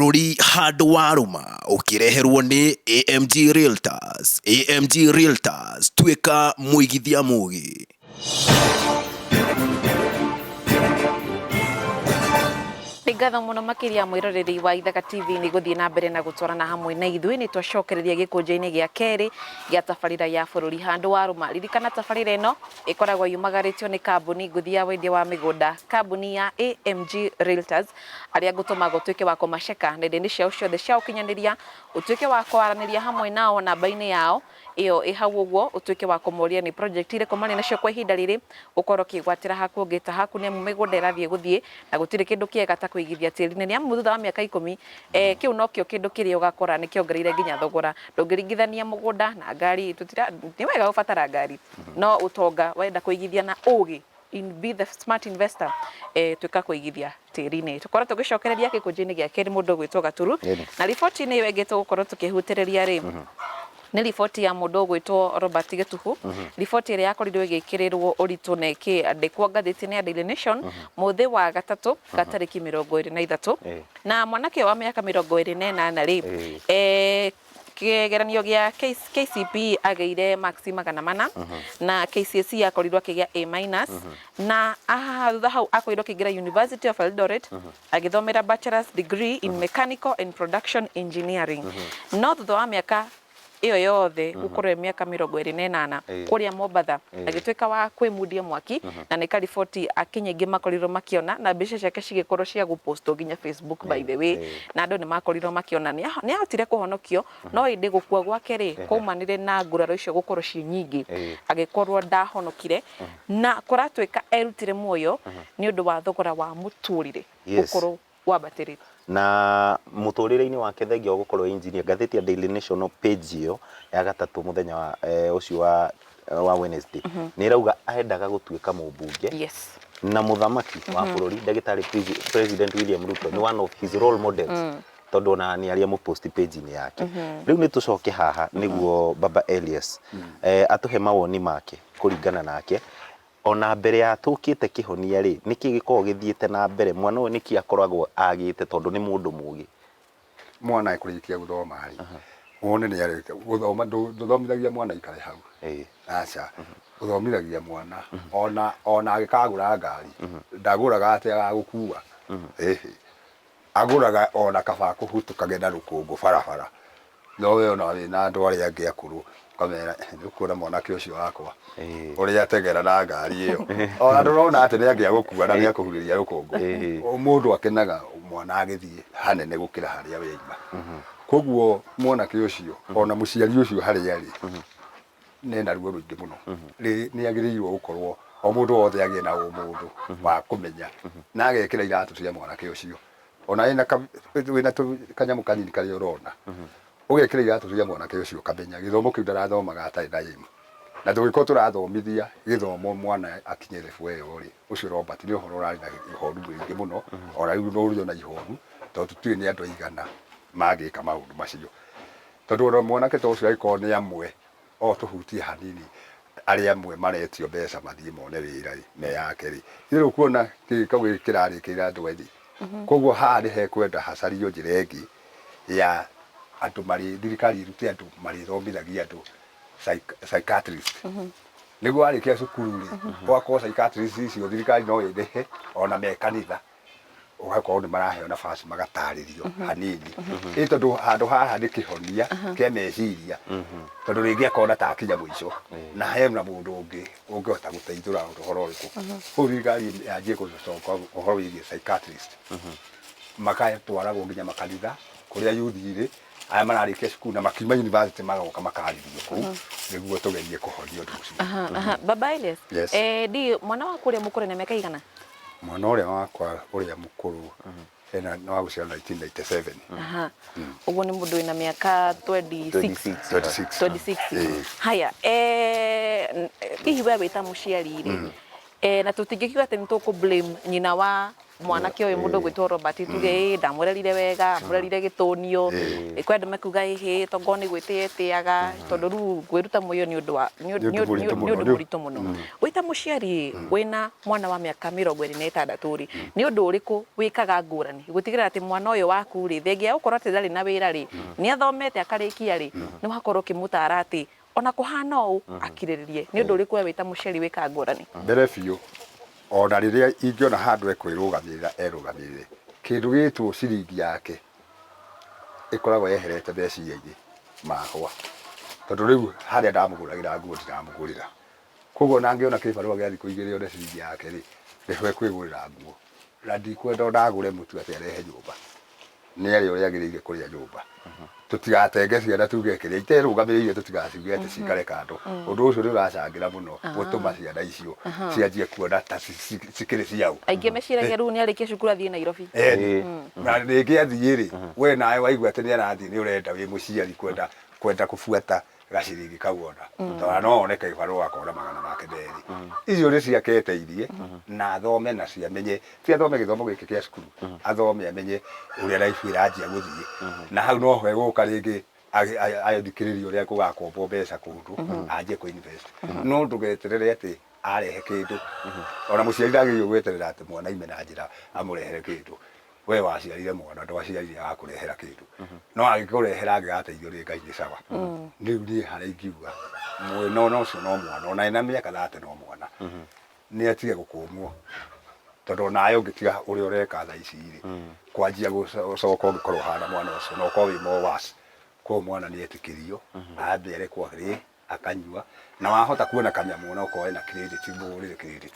Bũrũri handũ warũma ũkĩreherwo nĩ AMG Realtors. AMG Realtors, tuĩka mũigithia mũgĩ. Nĩ ngatho mũno makĩria mwĩroreri wa Ithaka TV nĩ gũthiĩ na mbere na gũtwarana hamwe na ithuĩ. Nĩ twacokereria gĩkũnjo-inĩ gĩa kerĩ gĩa tabarĩra ya bũrũri handũ warũma. Ririkana tabarĩra ĩno ĩkoragwo yumagarĩtio nĩ kambuni ngũthi ya wendia wa mĩgũnda, kambuni ya AMG Realtors, arĩa ngũtũmaga ũtuĩke wa kũmaceka nenda-inĩ ciao ciothe cia ũkinyanĩria, ũtuĩke wa kwaranĩria hamwe nao namba-inĩ yao ĩyo ĩ hau ũguo, ũtuĩke wa kũmoria nĩ project irĩkũ marĩ nacio kwa ihinda rĩrĩ, ũkorwo ũkĩgwatĩra haku ũngĩ ta haku nĩ amu mĩgũnda ĩrathiĩ gũthiĩ na gũtirĩ kĩndũ kĩega ta kũigithia tĩri-inĩ nĩ amu thutha wa mĩaka ikũmi eh, kĩu nokĩo kĩndũ kĩrĩa ũgakora nĩ kĩongereire nginya thogora. Ndũngĩringithania mũgũnda na ngari, tũtira, nĩ wega gũbatara ngari no ũtonga wenda kũigithia na ũgĩ in, be the smart investor eh, tuĩka kũigithia tĩri-inĩ. Tũkorwo tũgĩcokereria gĩkũnjo-inĩ gĩa kerĩ mũndũ ũgwĩtwo Gaturu na riboti-inĩ ĩyo ĩngĩ tũgũkorwo tũkĩhutĩrĩria rĩ nĩ riboti ya mũndũ ũgwĩtwo Robert Gĩtuhu, riboti ĩrĩa yakorirwo ĩgĩkĩrĩrwo ũritũ na ĩkĩandĩkwo ngathĩti-inĩ ya Daily Nation mũthĩ wa gatatũ ga tarĩki 23 na mwanake ũyũ wa mĩaka 28 rĩ eh, kĩgeranio gĩa KCPE agĩire marks 400 na KCSE akorirwo akĩgĩa A minus na aha thutha hau akorirwo akĩingĩra University of Eldoret agĩthomera bachelor's degree in mechanical and production engineering. No thutha wa mĩaka ĩyo yothe gũkorwo ĩ mĩaka 28 kũrĩa Mombatha agĩtuĩka wa kwĩmundia mwaki na nĩ kariboti Akenya aingĩ makorirwo makĩona na mbica ciake cigĩkorwo cia gũpostwo nginya Facebook by the way na andũ nĩ makorirwo makĩona nĩ ahotire kũhonokio no ĩndĩ gũkua gwake rĩ kwaumanire na nguraro icio gũkorwo ciĩ nyingĩ agĩkorwo ndahonokire na kũratuĩka erutire muoyo nĩ ũndũ wa thogora wa mũtũrĩre gũkorwo wambatĩrĩte. Na mũtũrĩre-inĩ wake thengia wa gũkorwo engineer, ngathĩti ya Daily Nation page ĩyo ya gatatũ mũthenya wa ũcio wa wa Wednesday nĩ ĩrauga endaga gũtuĩka mũmbunge na mũthamaki wa bũrũri ndagĩtarĩ President William Ruto nĩ one of his role models tondũ ona nĩ arĩa mũpost page-inĩ yake. Rĩu nĩ tũcoke haha nĩguo Baba Elias atũhe mawoni make kũringana nake. Ona mbere ya tũkĩte kĩhonia rĩ, nĩkĩ gĩkoragwo gĩthiĩte na mbere, mwana ũyũ nĩkĩ akoragwo agĩte tondũ nĩ mũndũ mũgĩ? Mwana akĩrĩkia gũthoma rĩ, wone nĩ arĩkia gũthoma, ndũthomithagia mwana aikare hau, aca, ũthomithagia mwana ona ona angĩkagũra ngari, ndagũraga atĩ agagũkua, ĩhĩ, Agũraga o na kaba kũhutũkage na rũkũngũ barabara. No we ona wĩ na andũ arĩa angĩ akũrũ ũkamera nĩ ũkuona mwanake ũcio wakwa ũrĩa ateng'era na ngari ĩyo. Ona ndũrona atĩ nĩ angĩagũkua na nĩ akũhurĩria rũkũngũ. Mũndũ akenaga mwana agĩthiĩ hanene gũkĩra harĩa we aima. Koguo mwanake ũcio ona mũciari ũcio harĩa arĩ nĩ na ruo rũingĩ mũno. Nĩ agĩrĩirwo gũkorwo o mũndũ wothe agĩe na ũmũndũ wa kũmenya na agekĩra iratũ cia mwanake ũcio. Ona wĩna wĩna kanyamũ kanini karĩa ũrona, ũgekĩra iratũ cia mwanake ũcio ũkamenya gĩthomo kĩu ndarathomaga atarĩ na aim. Na tũngĩkorwo tũrathomithia gĩthomo mwana akinye level ĩyo rĩ, ũcio Robert nĩ ũhoro ũrarĩ na ihoru rĩingĩ mũno, ona rĩu no ũrĩ ona ihoru tondũ tũtiũĩ nĩ andũ aigana mangĩka maũndũ macio. Tondũ ona mwanake ta ũcio angĩkorwo nĩ amwe o tũhutie hanini arĩa amwe maretio mbeca mathiĩ mone wĩra rĩ, meyake rĩ, ithe ndũkuona gĩko gĩkĩ kĩrarĩkĩrĩra andũ ethĩ? Koguo haha nĩ hekwenda hacario njĩra ĩngĩ ya andũ marĩ, thirikari ĩrute andũ marĩthomithagia andũ psychiatrist. Nĩguo warĩkia cukuru rĩ, ũgakorwo psychiatrist icio thirikari no ĩrĩhe ona me kanitha. Ũgakorwo nĩ maraheo nafasi magatarĩrio hanini ĩ tondũ handũ haha nĩ kĩhonia kĩa meciria tondũ rĩngĩ akona ta akinya mũico na hena mũndũ ũngĩ ũngĩhota gũteithũra ũhoro ũrĩkũ kũu thirikari yanjie gũcoka ũhoro wĩgiĩ psychiatrist magatwaragwo nginya makanitha kũrĩa yuthi irĩ arĩa mararĩkia cukuru na makiuma university magoka makarĩrio kũu nĩguo tũgerie kũhonia ũndũ ũcio. Aha, aha. Baba Elias, Yes. Di mwana waku ũrĩa mũkũrũ ena mĩaka igana? Mwana ũrĩa wakwa ũrĩa mũkũrũ ena nĩ wa gũciarwo 1997. Aha. Ũguo nĩ mũndũ wĩna mĩaka 26. 26. 26. Ĩĩ. Haya, hihi we wĩ ta mũciari rĩ, na tũtingĩkiuga atĩ nĩ tũkũ blame nyina wa Mwanake ũyũ, mũndũ ũgwĩtwo Robert, tuge ĩ ndamũrerire wega, amũrerire gĩtũnio. Kwĩ andũ mekuga ĩhĩ, tongo nĩ gwĩtĩa etĩaga, tondũ rĩu kwĩruta muoyo nĩ ũndũ wa nĩ Nĩ ũndũ mũritũ mũno. Nĩ ũndũ mũritũ mũno. Wĩ ta mũciari wĩna mwana wa mĩaka 26 rĩ, nĩ ũndũ ũrĩkũ wĩkaga ngũrani gũtigĩrĩra atĩ mwana ũyũ waku rĩ, thengia ya gũkorwo atĩ ndarĩ na wĩra rĩ, nĩ athomete akarĩkia rĩ, nĩ wakorwo ũkĩmũtara atĩ ona kũhana ũũ akirĩrĩrie? Nĩ ũndũ ũrĩkũ we wĩ ta mũciari wĩkaga ngũrani? Mbere biũ, ona rĩrĩa ingĩona handũ ekwĩrũgamĩrĩra, erũgamĩrĩre, kĩndũ gĩtwo ciringi yake ĩkoragwo yeherete meciria-inĩ makwa, tondũ rĩu harĩa ndamũgũragĩra nguo ndiramũgũrĩra. Koguo ona angĩona kĩbarũa gĩa thikũ igĩrĩ one ciringi yake rĩ, nĩho ekwĩgũrĩra nguo. Na ndikwenda ona agũre mũtu atĩ arehe nyũmba. Nĩ arĩa ũrĩa agĩrĩire kũrĩa nyũmba. Tũtigatenge ciana tuge kĩrĩa iterũgamĩrĩire, tũtigaciuge atĩ cikare kando. Ũndũ ũcio nĩ ũracangĩra mũno gũtũma ciana icio cianjie kuona ta cikĩrĩ ciao. Aingĩ meciragia rĩu nĩ arĩkia cukuru athiĩ Nairobi. Eni. Na rĩngĩ athiĩ rĩ, we nawe waigua atĩ nĩ arathiĩ, nĩ ũrenda wĩ mũciari kwenda kũbuata gaciringi kau, ona tondũ no one kĩbarũa akona magana make merĩ. Icio nĩ ciake eteithie na athome na ciamenye, ti athome gĩthomo gĩkĩ kĩa cukuru, athome amenye ũrĩa life ĩranjia gũthiĩ. Na hau noho egũka rĩngĩ athikĩrĩrie ũrĩa gũgakombwo mbeca kũndũ, anjie kũ invest. No ndũgeterere atĩ arehe kĩndũ. Ona mũciari ndagĩrĩirwo gweterera atĩ mwana aime na njĩra amũrehere kĩndũ. We waciarire mwana, ndwaciarire agakũrehera kĩndũ. No angĩkũrehera, angĩgateithio nĩ Ngai, nĩ sawa. Rĩu niĩ harĩa ingiuga, mwena ona ũcio no mwana, ona ena mĩaka 30 no mwana, nĩ atige gũkũmwo, tondũ onawe ũngĩtiga ũrĩa ũreka thaa ici rĩ, kwanjia gũcoka ũngĩkorwo ũhana mwana ũcio na ũkorwo wĩ more worse. Koguo mwana nĩ etĩkĩrio ambe arekwo arĩe, akanyua, na wahota kuona kanyamũ ona okorwo ena credit, mũgũrĩre credit.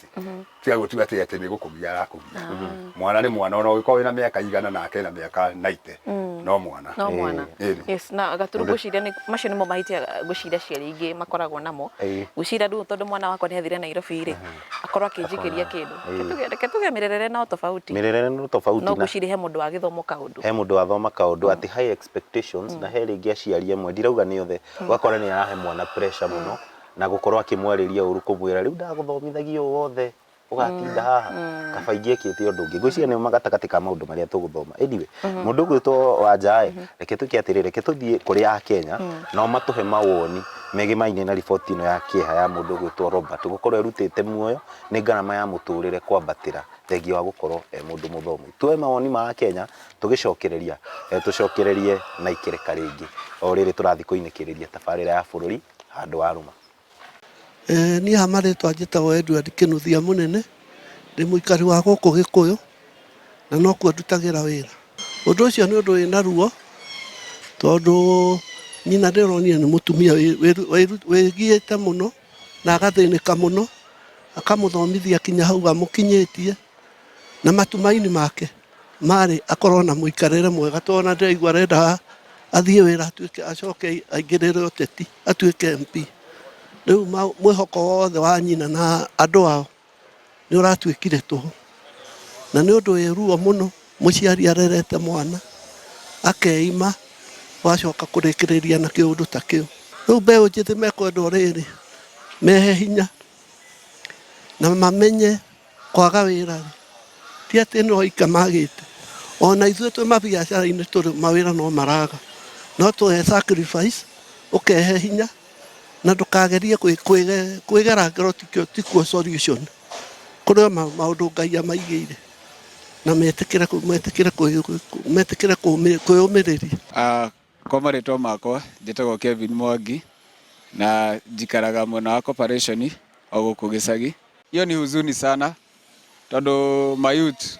Tiga gũtua atĩ atĩ nĩ gũkũgia arakũgia. Mwana nĩ mwana, ona ũngĩkorwo wĩna mĩaka igana nake ena mĩaka 90, no mwana. No mwana. Ĩni. Yes, na Gaturu, ngwĩciria nĩ macio nĩmo mahĩtia ngwĩciria aciari aingĩ makoragwo namo. Ngwĩciria rĩu tondũ mwana wakwa nĩ athire Nairobi rĩ, akorwo akĩnjikĩria kĩndũ. Reke tuge mĩrerere no tofauti. Mĩrerere no tofauti. No ngwĩciria he mũndũ wagĩthoma kaũndũ. He mũndũ wathoma kaũndũ atĩ high expectations. Na he rĩngĩ aciari amwe, ndirauga nĩ othe, ũgakora nĩ arahe mwana pressure mũno na gũkorwo akĩmwarĩria ũru, kũmwĩra rĩu ndagũthomithagia ũũ wothe ũgatinda haha, kaba ingĩekĩte ũndũ ũngĩ. Ngwĩciria nĩ gatagatĩ ka maũndũ marĩa tũgũthoma. Anyway, mũndũ ũgwĩtwo Wanja ĩ, reke twĩke atĩrĩrĩ, reke tũthiĩ kũrĩ Akenya nao matũhe mawoni megemaine na riboti ĩno ya kĩeha ya mũndũ ũgwĩtwo Robert gũkorwo erutĩte muoyo nĩ ngarama ya mũtũrĩre kwambatĩra, thengia wa gũkorwo e mũndũ mũthomu. Tuoe mawoni ma Akenya tũgĩcokereria, tũcokererie na ikereka rĩngĩ o rĩrĩ tũrathiĩ kũinĩkĩrĩria tabarĩra ya bũrũri handũ wa rũma. Niĩ ha marĩtwa njĩtagwo Edward Kĩnuthia Mũnene, ndĩ mũikari wa gũkũ Gĩkũyũ na nokuo ndutagĩra wĩra. Ũndũ ũcio nĩ ũndũ wĩna ruo tondũ nyina ndĩronire nĩ mũtumia wĩgiĩte mũno na agathĩnĩka mũno, akamũthomithia kinya hau amũkinyĩtie, na matumaini make marĩ akorwo na mũikarĩre mwega, tondũ ona ndĩraigua arenda athiĩ wĩra atuĩke, acoke aingĩrĩre ũteti atuĩke MP. Rĩu mwĩhoko wothe wa nyina na andũ ao nĩ ũratuĩkire tũhũ. Na nĩ ũndũ wĩ ruo mũno mũciari arerete mwana akeima wacoka kũrĩkĩrĩria na kĩũndũ ta kĩu. Rĩu mbeũ njĩthĩ mekwendwo rĩrĩ, mehe hinya na mamenye kwaga wĩra rĩ, ti atĩ no aika magĩte. Ona ithuĩ twĩ mabiacara-inĩ tũrĩ mawĩra no maraga. No tũhe sacrifice, ũkehe hinya na ndũkagerie kwĩgera ngero tikuo solution. Kũrĩ o maũndũ Ngai amaigĩire na metĩkĩre metĩkĩre metĩkĩre kwĩyũmĩrĩria. Kwa marĩtwa makwa njĩtagwo Kevin Mwangi na njikaraga mwena wa Corporation o gũkũ gĩcagi. Hiyo ni huzuni sana tondũ ma youth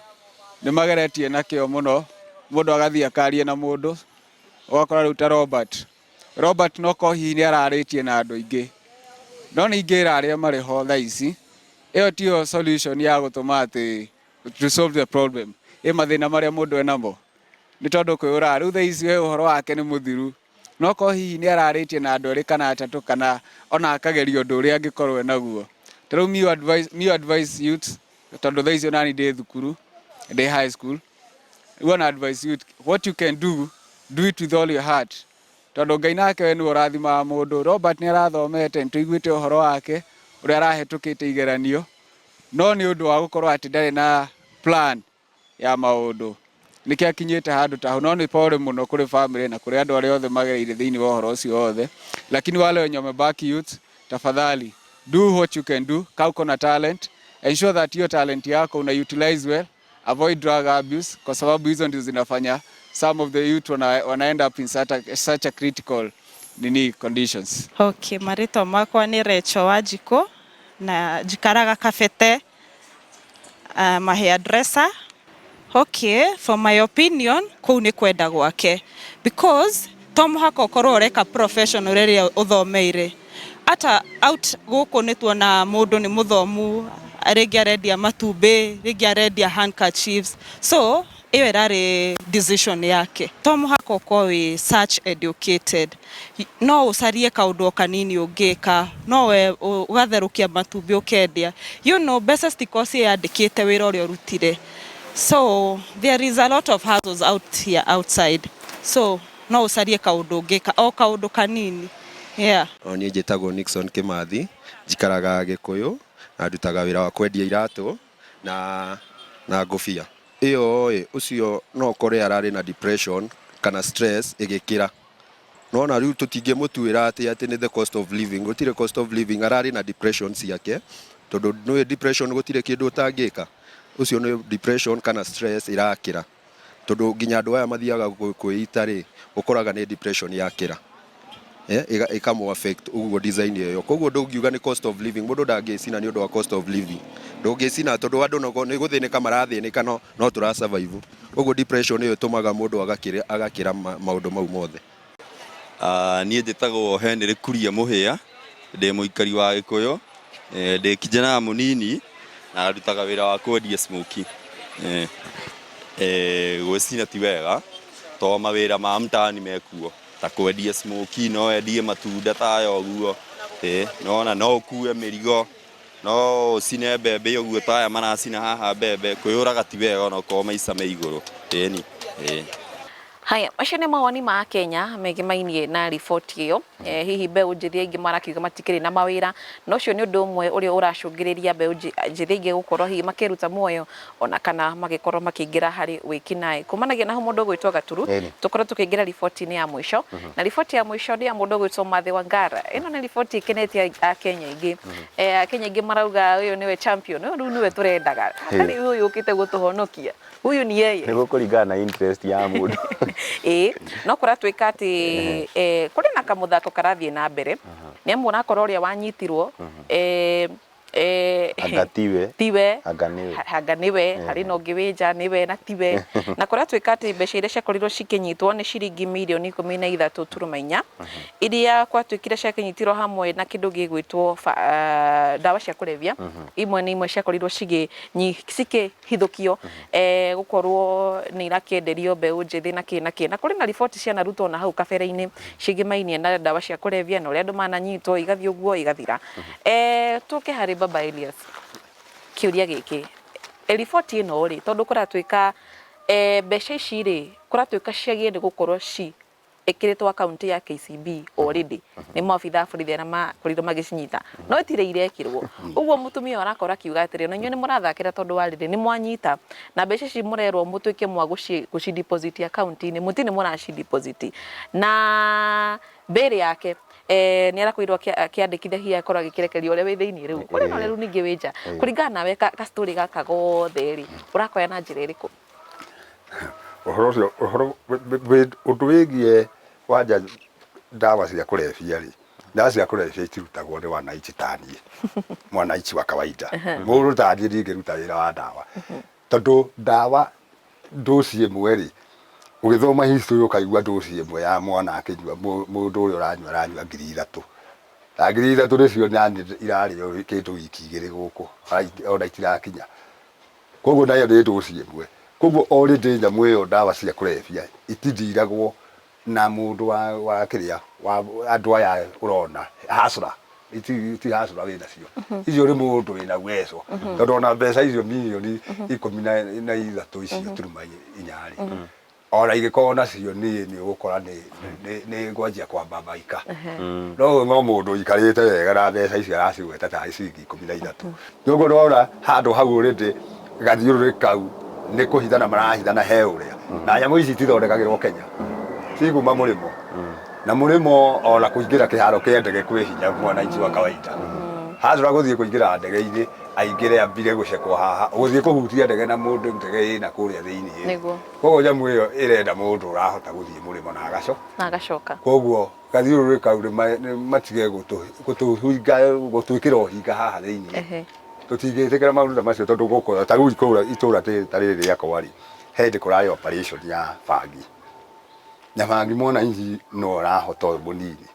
nĩ mageretie na kĩo mũno, mũndũ agathiĩ akaria na mũndũ ũgakora rĩu ta Robert. Robert no korwo hihi nĩ ararĩtie na andũ aingĩ, no nĩ ingĩra arĩa marĩ ho thaa ici, ĩyo tiyo solution ya gũtũma atĩ to solve the problem. Ĩ mathĩna marĩa mũndũ enamo nĩ tondũ kwĩyũraga rĩu thaa ici we ũhoro wake nĩ mũthiru. No korwo hihi nĩ ararĩtie na andũ erĩ kana atatũ kana ona akageria ũndũ ũrĩa angĩkorwo enaguo. Ta rĩu niĩ advice, niĩ advice youth tondũ thaa ici onani ndĩ thukuru, ndĩ high school. Rĩu ona advice youth, what you can do, do it with all your heart. Tondũ Ngai nake we nĩwe ũrathimaga mũndũ. Robert nĩ arathomete, nĩ tũiguĩte ũhoro wake ũrĩa arahetũkĩte igeranio, no nĩ ũndũ wa gũkorwo atĩ ndarĩ na plan. ya maũndũ nĩkĩo akinyĩte handũ ta hau no nĩ pole mũno kũrĩ family na kũrĩ andũ arĩa othe magereire thĩinĩ wa ũhoro ũcio wothe lakini wale wenye wamebaki youth tafadhali do what you can do kama uko na talent ensure that hiyo talent yako una utilize well avoid drug abuse kwa sababu hizo ndizo zinafanya some of the youth wana, wana end up in such a, such a critical nini conditions. Okay, marĩtwa makwa nĩ Recho Wanjikũ na njikaraga Kabete. I'm a hairdresser. Okay, for my opinion, kũu nĩ kwenda gwake because to mũhaka ũkorwo ũreka professional ĩrĩa ũthomeire. Ata out gũkũ nĩ tuona mũndũ nĩ mũthomu rĩngĩ arendia matumbĩ, rĩngĩ arendia handkerchiefs. So ĩyo ĩrarĩ decision yake. To mũhaka ũkorwo wĩ such educated. No ũcarie kaũndũ o kanini ũngĩka, no we ũgatherũkia matumbĩ ũkendia. You know, mbeca citikoragwo ciĩyandĩkĩte wĩra ũrĩa ũrutire. So there is a lot of hustles out here outside. So no ũcarie kaũndũ ũngĩka, o kaũndũ kanini. Yeah. O niĩ njĩtagwo Nixon Kĩmathi, njikaraga Gĩkũyũ na ndutaga wĩra wa kwendia iratũ na na ngũbia. Ĩyo ĩ, ũcio no ũkore ararĩ na depression kana stress ĩgĩkĩra. Nĩwona rĩu tũtingĩmũtuĩra atĩ atĩ nĩ the cost of living, gũtirĩ cost of living, ararĩ na depression ciake, tondũ nĩũĩ depression gũtirĩ kĩndũ ũtangĩka. Ũcio nĩ depression kana stress ĩrakĩra. Tondũ nginya andũ aya mathiaga kwĩita rĩ, ũkoraga nĩ depression yakĩra. Ĩkamũ affect ũguo design ĩyo. Koguo ndũngiuga nĩ cost of living, mũndũ ndangĩcina nĩ ũndũ wa cost of living. Ndũngĩcina tondũ andũ nĩ gũthĩnĩka marathĩnĩka no no tũra survive. Ũguo depression ĩyo ĩtũmaga mũndũ agakĩra agakĩra maũndũ mau mothe. Niĩ njĩtagwo Henry Kuria Mũhĩa, ndĩ mũikari wa Gĩkũyũ, ndĩ kijana mũnini na ndutaga wĩra wa kwendia smokie. Gwĩcina ti wega to mawĩra ma mtaani mekuo ta kwendia smokie, no wendie matunda ta aya ũguo, nĩwona no ũkue mĩrigo, no ũcine mbembe ũguo ta aya maracina haha mbembe, kwĩyũraga ti wega onokorwo maica me igũrũ, ĩni. Haya, macio nĩ mawoni ma Kenya megemainie na riboti ĩyo. Eh, hihi mbeũ njĩthĩ aingĩ marakiuga matikĩrĩ na mawĩra, na ũcio nĩ ũndũ ũmwe ũrĩa ũracũngĩrĩria mbeũ njĩthĩ aingĩ gũkorwo hihi makĩruta muoyo ona kana magĩkorwo makĩingĩra harĩ wĩkinaĩ. Kumanagia na hau mũndũ ũgwĩtwo Gaturu, tũkorwo tũkĩingĩra riboti-inĩ ya mũico, na riboti ya mũico nĩ ya mũndũ ũgwĩtwo Mathe Wangara. Ĩno nĩ riboti ĩkenetie Akenya aingĩ. Eh, Akenya aingĩ marauga ũyũ nĩwe champion, ũyũ rĩu nĩwe tũrendaga, hatarĩ ũyũ ũkĩte gũtũhonokia. Huyu ni yeye. Nĩ gũkũringana na interest ya mũndũ. Ĩĩ, no kũratuĩka atĩ eh, kũrĩ na kamũthako karathiĩ na mbere nĩ amu ũrakora ũrĩa wanyitirwo eh, eh, Anga tiwe. tiwe Anga nĩwe. Anga nĩwe harĩ na ũngĩ wĩ nja nĩwe na tiwe na kũratuĩka atĩ mbeca iria ciakorirwo cikĩnyitwo nĩ ciringi mirioni 13.4 iria kwatuĩkire ciakĩnyitirwo hamwe na kĩndũ gĩgwĩtwo ndawa cia kũrebia imwe nĩ imwe ciakorirwo cikĩ hithũkio eh, gũkorwo nĩ irakĩenderio mbeũ njĩthĩ na kĩ na kĩ na kũrĩ na riboti cianarutwo na hau kabere-inĩ ciĩgĩmainie na ndawa cia kũrebia na ũrĩa andũ mananyitwo igathiĩ ũguo igathira. Eh, tũke harĩ Baba Elias kĩũria gĩkĩ e, riboti ĩno rĩ tondũ kũratuĩka eh, mbeca ici rĩ kũratuĩka ciagĩrĩire nĩ gũkorwo ci ĩkĩrĩtwo akaunti ya KCB already nĩ maobitha a borithi arĩa makorirwo magĩcinyita no itirĩ irekĩrwo ũguo mũtumia ũyũ arakorwo akiuga atĩrĩ ona inyuĩ nĩ mũrathakĩra tondũ wa rĩrĩ nĩ mwanyita na mbeca ici mũrerwo mũtuĩke mwa gũci deposit akaunti-inĩ mũtirĩ mũraci deposit na bail yake eh, nĩ arakorirwo akĩandĩkithia hihi akorwo agĩkĩrekerio ũrĩa wĩ thĩinĩ rĩu kũrĩ na ũrĩa rĩu ningĩ wĩ nja kũringana nawe ka story gaka gothe rĩ ũrakoya na njĩra ĩrĩkũ? Ũhoro ũcio ũhoro ũndũ wĩgiĩ wanja ndawa cia kũrebia rĩ, ndawa cia kũrebia itirutagwo nĩ wananchi ta niĩ, mwananchi wa kawaida. Mũndũ ta niĩ ndingĩruta wĩra wa ndawa, tondũ ndawa dose ĩmwe rĩ, ũgĩthoma history ũkaigua dose ĩmwe ya mwana akĩnyua mũndũ ũrĩa ũranyua aranyua 3000. Na 3000 nĩcio nani irarĩo kĩndũ wiki igĩrĩ gũkũ, ona itirakinya. Koguo nayo nĩ dose ĩmwe. Koguo already nyamũ ĩyo ndawa cia kũrebia itidiragwo na mũndũ wa wa kĩrĩa wa andũ aya ũrona hustler iti ti hustler wĩ nacio icio nĩ mũndũ wĩna uwezo tondũ ona mbeca icio mirioni 13 icio turuma inya rĩ ona ingĩkorwo nacio niĩ nĩ ũgũkora nĩ nĩ- nĩ ngwanjia kwambambaika no no mũndũ ũikarĩte wega na mbeca icio aracigweta tarĩ ciringi 13 nĩguo ndona handũ hau already gathiũrũrĩ kau Nĩ kũhithana marahithana he ũrĩa. Na nyamũ ici itithondekagĩrwo Kenya. Cikuma mũrĩmo. Na mũrĩmo ona kũingĩra kĩharo kĩa ndege kwĩ hinya mwananchi wa kawaida. Hatura gũthiĩ kũingĩra ndege-inĩ aingĩre ambire gũcekwo haha. Gũthiĩ kũhutia ndege na mũndũ ndege ĩna kũrĩa thĩinĩ. Nĩguo. Koguo nyamũ ĩyo ĩrenda mũndũ ũrahota gũthiĩ mũrĩmo na agaco. Na agacoka. Koguo gathiũrũrĩ kau nĩ matige gũtũhinga gũtwĩkĩra ũhinga haha thĩinĩ. Tũtingĩtĩkĩra maũndũ ta macio tondũ gũkũ ta rĩu itũra itũra ta rĩrĩ rĩakwa rĩ, he hĩndĩ kũrarĩ operation ya bangi. Na bangi mwananchi no ũrahota ũyũ mũnini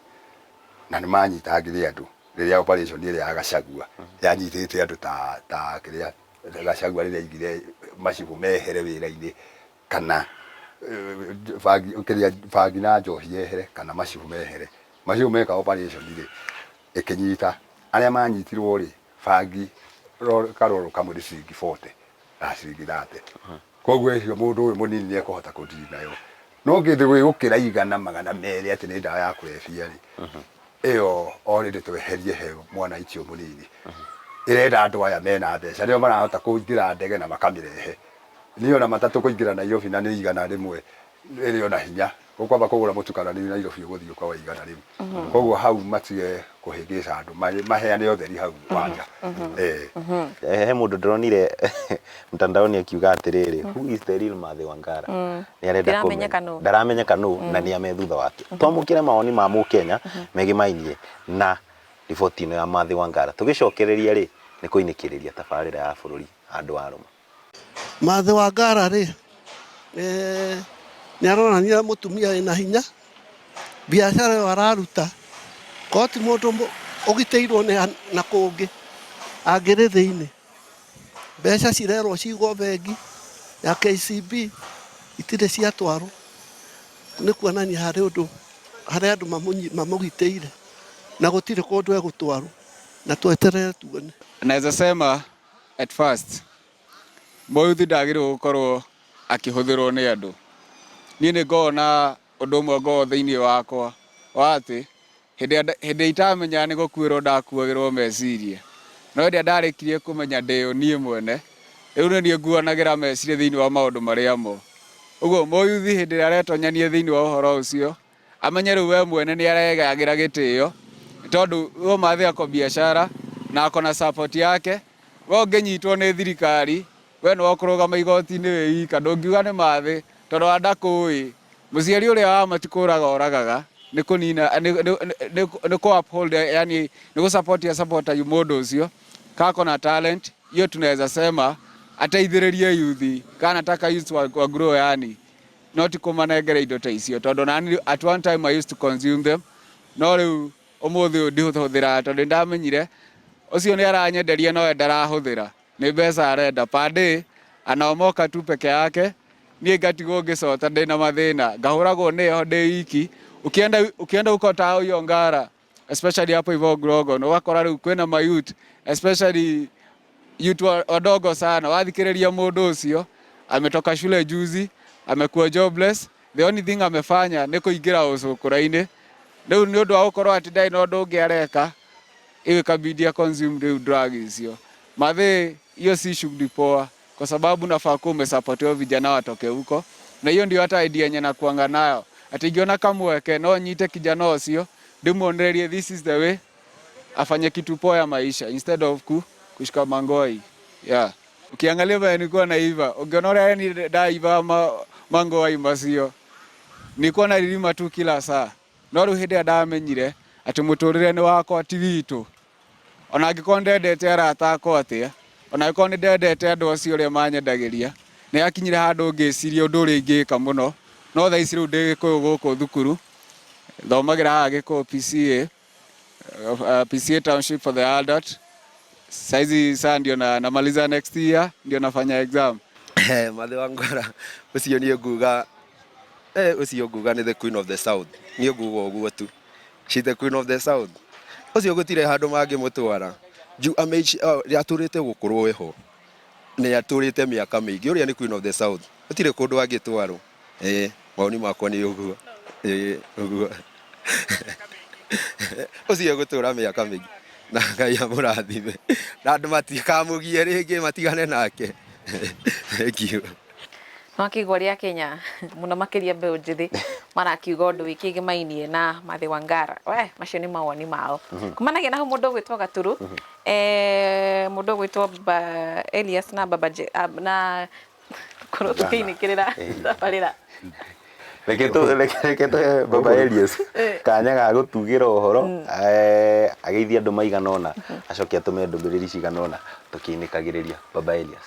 na nĩ manyitangire andũ rĩrĩa operation ĩrĩa ya Gachagua yanyitĩte andũ ta ta kĩrĩa Gachagua rĩrĩa aigire macibũ mehere wĩra-inĩ kana bangi kĩrĩa bangi na njohi yehere kana macibũ mehere. Macibũ meka operation rĩ, ĩkĩnyita arĩa manyitirwo rĩ, bangi karoro kamwe nĩ ciringi 40 na ciringi 30. Koguo ĩcio mũndũ ũyũ mũnini nĩ ekũhota kũ deal nayo. No kĩndũ gĩgũkĩra 200 atĩ nĩ ndawa ya kũrebia rĩ, ĩyo already tweherie he mwananchi ũyũ mũnini. Ĩrenda andũ aya mena mbeca nĩo marahota kũingĩra ndege na makamĩrehe. Niĩ ona matatũ kũingĩra Nairobi na nĩ 100 ĩrĩ ona hinya. Ũkwamba kũgũra mũtu kana nĩ Nairobi ũgũthiĩ ũkoe 100. Koguo hau matige kũhĩngĩca andũ, maheane ũtheri hau wanja. Eh. He mũndũ ndĩronire mtandaoni akiuga atĩrĩrĩ, who is the real Mathe Wangara? Nĩ arenda Ndiramenyeka nũ. Ndaramenyeka nũ na nĩ ame thutha wake. Twamũkĩre mawoni ma mũkenya megĩmainie na riboti ĩno ya Mathe Wangara. Tũgĩcokereria rĩ, nĩ kũinĩkĩrĩria tabarĩra ya bũrũri handũ arũma. Mathe Wangara rĩ, nĩ aronania mũtumia wĩna hinya, biacara ĩyo araruta, korwo ti mũndũ ũgitĩirwo na kũngĩ, angĩrĩ thĩinĩ. Mbeca cirerwo cigwo bengi ya KCB, itirĩ ciatwarwo, nĩ kuonania harĩ ũndũ, harĩ andũ mamũgitĩire, na gũtirĩ kũndũ egũtwarwo, na tweterere tuone. Naweza sema at first mũyuthi ndagĩrĩirwo gũkorwo akĩhũthĩrwo nĩ andũ. Niĩ nĩ ngoragwo na ũndũ ũmwe ngoragwo thĩinĩ wakwa wa atĩ hĩndĩ ĩrĩa itamenyaga nĩ gũkuĩrwo ndakuagĩrwo meciria, no hĩndĩ ĩrĩa ndarĩkirie kũmenya ndĩ ũ niĩ mwene, rĩu nĩ niĩ nguanagĩra meciria thĩinĩ wa maũndũ marĩa mo. Ũguo mũyuthi hĩndĩ ĩrĩa aretonyania thĩinĩ wa ũhoro ũcio, amenye rĩu we mwene nĩ aregagĩra gĩtĩo, nĩ tondũ huyo mathe ako biashara na ako na support yake. We ũngĩnyitwo nĩ thirikari, we nĩwe ũkũrũgama igoti-inĩ wĩ wika, ndũngiuga nĩ mathe tondũ ona ndakũĩ. Mũciari ũrĩa wa ma ti kũraga oragaga, nĩ kũnina, nĩ kũ uphold, yani nĩ gũ support a support mũndũ ũcio, ka ako na talent, hiyo tunaweza sema ateithĩrĩrie yuthi, ka anataka youth wa grow yani, no ti kũmanengera indo ta icio, tondũ nani at one time I used to consume them, no rĩu ũmũthĩ ũyũ ndihũthĩraga tondũ nĩ ndamenyire ũcio nĩ aranyenderia nowe ndarahũthĩra, nĩ mbeca arenda. Per day anaomoka tu peke yake, niĩ ngatigwo ngĩcota ndĩna mathĩna, ngahũragwo nĩ heho ndĩ iki. Ukienda, ukienda huko tao hiyo Ngara, especially hapo hivyo Grogon, ũgakora rĩu kwĩna ma youth, especially youth wadogo sana, wathikĩrĩria mũndũ ũcio ametoka shule juzi, amekuwa jobless, the only thing amefanya nĩ kũingĩra ũcũkũra-inĩ. Rĩu nĩ ũndũ wa gũkorwo atĩ ndarĩ na ũndũ ũngĩ areka, ĩyo ĩkabidi a consume rĩu drug icio. Mathe, hiyo si shughuli poa, kwa sababu nafaa kuwa umesupport hao vijana watoke huko, na hiyo ndio hata idea yenye nakuanga nayo, atĩ ingĩona kamweke no nyite kijana ũcio ndĩmuonererie this is the way afanye kitu poa ya maisha instead of kushika mangoi yeah. Ukiangalia vile nilikuwa naiva, ungeona ũrĩa yani ndaiva mangoi macio, nilikuwa naririma tu kila saa. No rĩu hĩndĩ ĩrĩa ndamenyire atĩ mũtũrĩre nĩ wakwa ti witũ, ona angĩkorwo ndendete arata akwa atĩa, ona angĩkorwo nĩ ndendete andũ acio ũrĩa manyendagĩria, nĩ hakinyire handũ ngĩciria ũndũ ũrĩa ingĩka mũno. No thaa ici rĩu ndĩ Gĩkũyũ gũkũ thukuru, thomagĩra haha Gĩkũyũ PCEA, PCEA Township for the Adult. Saizi saa ndio na, namaliza next year ndio nafanya exam. Mathe wa Ngara ũcio niĩ nguga ũcio nguga nĩ the queen of the south. Niĩ nguga ũguo tu. She the queen of the south. Ũcio gũtirĩ handũ mangĩmũtwara. Juu ameishi atũrĩte gũkũrwo eho. Nĩ atũrĩte mĩaka mĩingĩ. Ũrĩa nĩ queen of the south. Gũtirĩ kũndũ angĩtwarwo. Mawoni makwa nĩ ũguo. Ũguo. Ũcio egũtũra mĩaka mĩingĩ. Na Ngai amũrathime. Na andũ matikamũgie rĩngĩ matigane nake. Thank you. Nwakĩigua ũrĩa Kenya mũno makĩria mbeũ njĩthĩ marakiuga ũndũ wĩkĩgĩmainie na Mathe Wangara. We, macio nĩ mawoni mao. Kumanagia na hau mũndũ ũgwĩtwo Gaturu, mũndũ ũgwĩtwo Elias na Baba Je, na korwo tũkĩinĩkĩrĩra tabarĩra. Reke tũ reke reke tũhe Baba Elias kanya ga gũtugĩra ũhoro ageithie andũ maigana ũna acoke atũme ndũmĩrĩri cigana ũna tũkĩinĩkagĩrĩria. Baba Elias.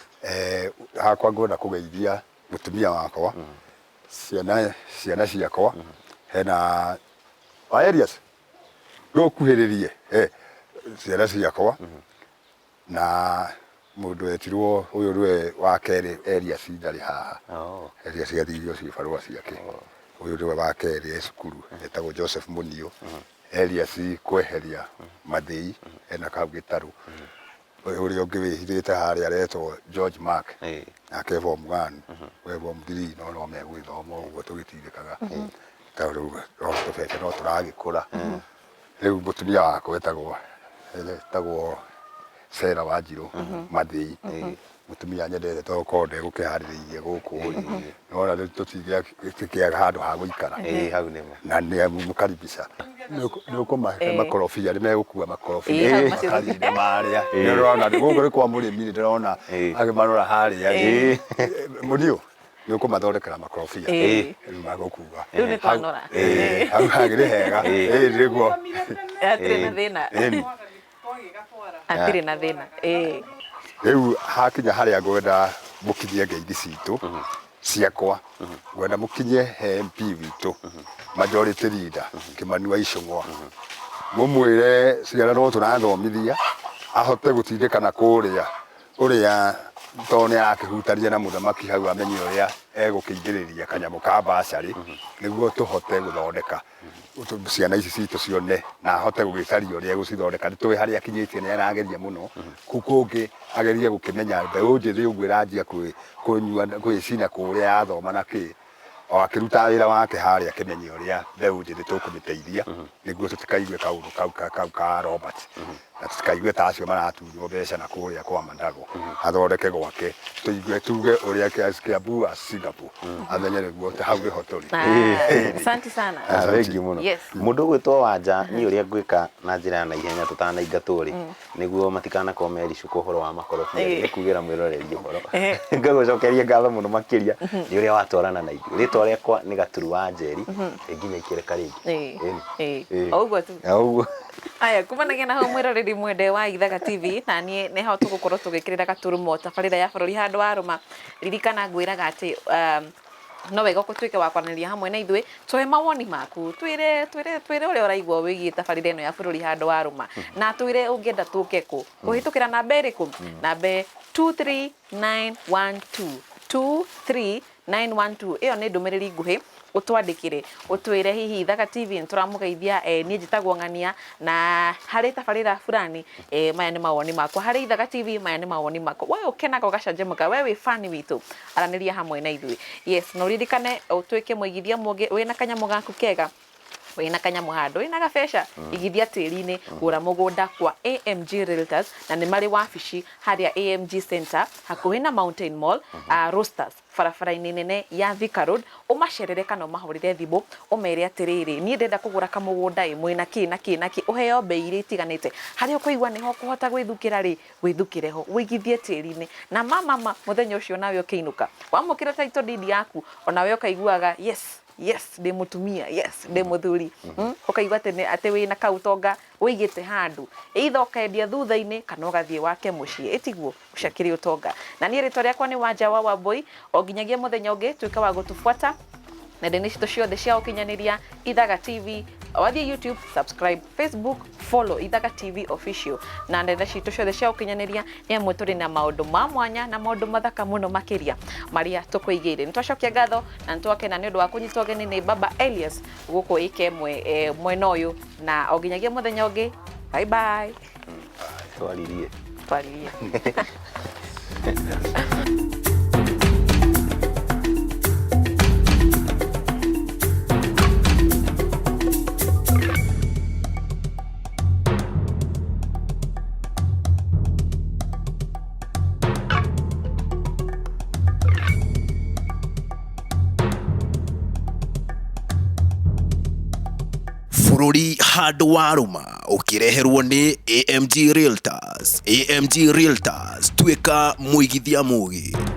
Hakwa ngwenda kũgeithia mũtumia wakwa, ciana ciana ciakwa, hena wa Elias ndũkuhĩrĩrie ciana ciakwa na mũndũ wetirwo ũyũ nĩwe wa kerĩ Elias ndarĩ haha. Elias athire ũcio barũa ciake. Ũyũ nĩwe wa kerĩ e cukuru etagwo Joseph Mũniũ. Elias kweheria Mathĩi ena kau gĩtarũ. Ũrĩa ũngĩ wĩhithĩte harĩa aretwo George Mark nake form 1 we form 3 no no megũgĩthoma ũguo tũgĩtindĩkaga tondũ rĩu no tũbebe no tũragĩkũra. Rĩu mũtumia wakwa etagwo etagwo Sarah Wanjirũ Mathĩi. Mũtumia nyendete tondũ korwo ndegũkĩharĩrĩirie gũkũ rĩ, nĩwona rĩu tũtingĩaga handũ ha gũikara. Ĩĩ hau nĩma. Na nĩ mũkaribisha. Nĩ ũkũmahe makorobia, nĩ megũkua makorobia Ĩĩ, hau macio. makarinda marĩa. Nĩ ũrona gũkũ nĩ kwa mũrĩmi nĩ ndĩrona akĩmarora harĩa. Mũniũ nĩ ũkũmathondekera makorobia. Rĩu magũkua. Rĩu nĩ twanora. Hau hagĩrĩ hega. Ĩĩ nĩguo. Hatirĩ na thĩna. Hatirĩ na thĩna. Rĩu hakinya harĩa ngwenda mũkinyie ngeithi citũ ciakwa, ngwenda mũkinyie he MP witũ majority leader Kĩmani wa Icũng'wa, mũmwĩre ciana no tũrathomithia ahote gũtindĩkana kũrĩa ũrĩa tondũ nĩ arakĩhutania na mũthamaki hau amenye ũrĩa egũkĩingĩrĩria kanyamũ ka bursary nĩguo tũhote gũthondeka ciana ici citũ cione na ahote gũgĩcaria ũrĩa egũcithondeka. Nĩ tũĩ harĩa akinyĩtie nĩ arageria mũno kũu kũngĩ agerie gũkĩmenya mbeũ njĩthĩ ũguo ĩranjia kũnyua gwĩcina kũrĩa yathoma na kĩ o akĩrutaga wĩra wake harĩa akĩmenye ũrĩa mbeũ njĩthĩ tũkũmĩteithia nĩguo tũtikaigue kaũndũ kau kau ka Robert na tũtikaigue ta acio maratunywo mbeca na kũrĩa kwa Mandago athondeke gwake tũigue tuge ũrĩa Kiambu wa Singapore amenye nĩguo hau nĩho tũrĩ. Asante sana. Thank you mũno. Yes. Mũndũ ũgwĩtwo Wanja niĩ ũrĩa ngwĩka na njĩra ya naihenya tũtanaingatwo rĩ nĩguo matikanakorwo mericũkwo ũhoro wa makorobia rĩ, nĩ kugĩra mwĩroreri ũhoro. Ngagũcokeria ngatho mũno makĩria nĩ ũrĩa watwarana na ithuĩ. Rĩtwa rĩakwa nĩ Gaturu wa Njeri, nginya ikĩreka rĩngĩ. Ĩni. O ũguo tu. O ũguo. Aya, kumanagia na hau mwĩroreri mwende wa Ithaga TV, na niĩ nĩho tũgũkorwo tũgĩkĩrĩra gaturumo tabarĩra ya bũrũri handũ wa rũma. Ririkana ngwĩraga atĩ no wega ũtuĩke wa kwaranĩria hamwe na ithuĩ, tũhe mawoni maku, twĩre twĩre twĩre ũrĩa ũraigua wĩgiĩ tabarĩra ĩno ya bũrũri handũ wa rũma, na twĩre ũngĩenda tũke kũ, kũhĩtũkĩra namba ĩrĩkũ, namba 23912 23912. Ĩyo nĩ ndũmĩrĩri nguhĩ ũtwandĩkĩre ũtwĩre hihi Ithaga TV nĩ tũramũgeithia, niĩ njĩtagwo Ng'ania na harĩ tabarĩra fulani, maya nĩ mawoni makwa, harĩ Ithaga TV maya nĩ mawoni makwa. We ũkenaga ũgacanjamũka, we wĩ fan witũ, aranĩria hamwe na ithuĩ. Yes, na ũririkane ũtuĩke mũigithia mũngĩ wĩna kanyamũ gaku kega, wĩna kanyamũ handũ, wĩna gabeca, igithia tĩri-inĩ, gũra mũgũnda kwa AMG Realtors, na nĩ marĩ wabici harĩa AMG Center hakuhĩ na Mountain Mall, Roasters, barabara-inĩ nene ya Thika Road. Ũmacerere kana ũmahũrĩre thimũ ũmere atĩrĩrĩ, niĩ ndĩrenda kũgũra kamũgũnda ĩ, mwĩna kĩ na kĩ na kĩ, ũheo mbei iria itiganĩte, harĩa ũkũigua nĩho ũkũhota gwĩthukĩra rĩ, wĩthukĩre ho, ũigithie tĩri-inĩ, na ma mũthenya ũcio nawe ũkĩinũka wamũkĩra title deed yaku, onawe ũkaiguaga yes yes ndĩ mũtumia, yes ndĩ mũthuri, ũkaigua atĩ atĩ wĩna kautonga ũigĩte handũ, either ũkendia thutha-inĩ kana ũgathiĩ wake mũciĩ, ĩtiguo ũcakĩre ũtonga. Na niĩ rĩtwa rĩakwa nĩ Wanja wa Wambui, o nginyagia mũthenya ũngĩ tuĩka wa gũtũbuata nenda-inĩ citũ ciothe cia ũkinyanĩria, Ithaga TV, wathiĩ YouTube subscribe, Facebook follow Ithaga TV official, na nenda citũ ciothe cia ũkinyanĩria nĩ amwe tũrĩ na maũndũ ma mwanya na maũndũ mathaka mũno makĩria marĩa tũkũigĩire. Nĩ twacokia ngatho na nĩ twakena nĩ ũndũ wa kũnyitwo ũgeni nĩ Baba Elias gũkũ ĩka ĩmwe mwena ũyũ, na o nginyagia mũthenya ũngĩ, bye bye. Twaririe. Twaririe. Bũrũri handũ warũma ũkĩreherwo nĩ AMG Realtors. AMG Realtors, tuĩka mũigithia mũgĩ.